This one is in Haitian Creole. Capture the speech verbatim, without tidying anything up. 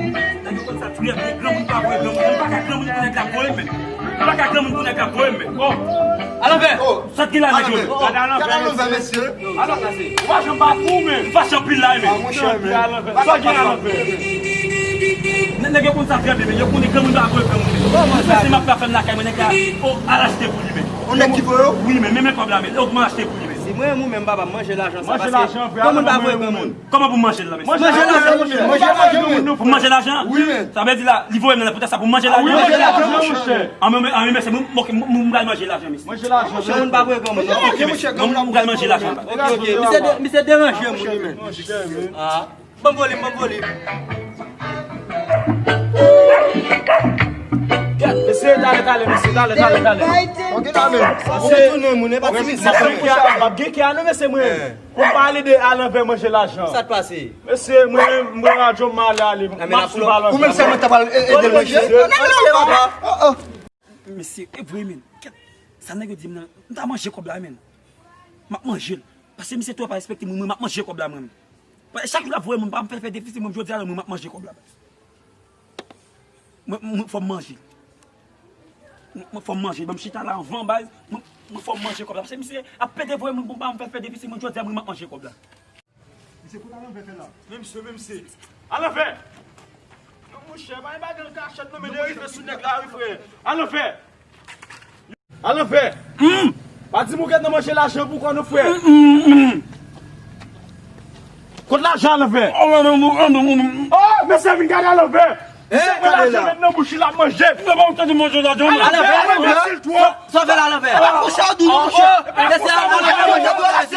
Nèg yo konn sa trè byen, granmoun pa voye granmoun. M pa ka granmoun pou nèg la voye m menm. M pa ka granmoun pou nèg la voye m menm. Oh. Alanvè. Sa t gen la, nèg yo? Gad Alanvè, mesye. Alanvè, ou pa janm pa fou menm. M fache anpil la, men. Sa t gen Alanvè? Nèg yo konn sa trè byen, men yo konnen granmoun pa voye granmoun. Mwen se m ap fè fè m lakay mwen, nèg la, o, al achte pou li, men. On nèg ki voye w? Wi, men, men, men kòb la, men. Yo, mwen achte pou li, men. Si mwen, mwen menm, papa, m manje lajan sa, paske granmoun pa voye granmoun. Kòman pou m manje l la, mesye? Manje lajan, monchè. Manje lajan, wi. Pou m manje lajan? Wi, men. Sa vle di la, li voye m nan poutèt sa pou m manje lajan? Wi, manje lajan, monchè. An, men, an, men, mesye, mwen, mwen, mwen, mwen pral manje lajan, mesye. Manje lajan, monchè. Moun pa voye granmoun. Ok, mesye, mwen pral manje lajan. Ok, ok. Misye de-, misye deranje moun, wi, men. Ah. Ban m volim, ban m volim. Mesye, talè, talè, mesye, talè, talè, talè. Ok, la, men. Sa se tounen moun, e pa ti mesye. M ap gen kè a, m ap gen kè a, non, mesye, mwen. Pou m pale de Alanvè manje lajan. Sa t pase? Mesye, mwen, mwen radyo m ale, ale. M ap swiv Alanvè. Ou menm sèlman ta pral e-, ede l manje? Oh, oh. Mesye, e vre, men. Kèt. Sa nèg yo di m nan, m ta manje kòb la, men. M ap manje l. Paske misye twò pa respekte mwen, mwen, m ap manje kòb la, mwen. Chak jou l ap voye mwen, m pa fè, fè defisi, mwen, jodi a la, mwen, m ap manje kòb la. Mwen, mwen, fò m manje. Mwen, mwen, fò m manje. Ban m chita la anvan, baz. Mwen, mwen, fò m manje kòb la. Paske misye ap pede voye mwen, bon, pa m fè, fè defisi, mwen, jodi a, mwen, m ap manje kòb la. Misye, kote Alanvè fè la? Men misye, men misye. Alanvè! Non, monchè, pa gen bagay an kachèt, non, men li rive sou nèg la, wi, frè. Alanvè! Alanvè! Pa di m ou gentan manje lajan pou kò non, frè. Kot lajan, Alanvè? Oh, mesye, vin gade Alanvè! Misye pran lajan met nan bouch li, l ap manje. Alanvè, Alanvè! Sa fè la, Alanvè? Monchè, ou dou, non, monchè. Mesye, Alanvè, manje.